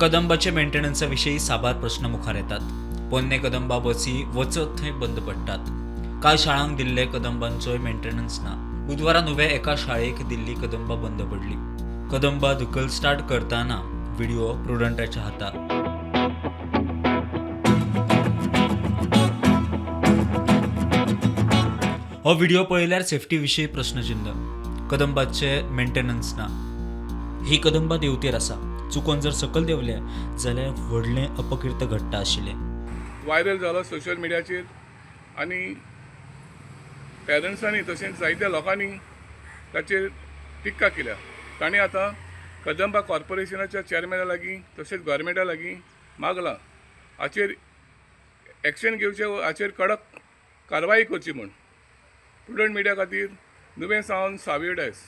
कदंबाचे मेंटेनन्सा विशीं साबार प्रस्न मुखार येतात. पोन्ने कदंबा बसी वचत थंय बंद पडटात. कांय शाळांक दिल्ले कदंबांचोय मेंटेनन्स ना. बुधवारा नुवें एका शाळेक दिल्ली कदंबा बंद पडली. कदंबा धुकल स्टार्ट करतना व्हिडिओ प्रुडंटाच्या हातार. हो व्हिडिओ पळयल्यार सेफ्टी विशीं प्रस्नचिन्ह. कदंबाचे मेंटेनन्स ना. ही कदंबा देंवतेर आसा. चुकोन जर सकयल देंवले जाल्यार व्हडलें अपकीर्त घडटा आशिल्लें. व्हायरल जालो सोशल मिडियाचेर आनी पेरंट्सांनी तशेंच जायत्या लोकांनी ताचेर टिक्का केल्या. तांणी आतां कदंबा कॉर्पोरेशनाच्या चॅरमॅना लागीं तशेंच गोवोरमेंटा लागीं मागलां, हाचेर एक्शन घेवचें, हाचेर कडक कारवाई करची म्हूण. प्रुडंट मिडिया खातीर नुवें सावन सावियो डायस.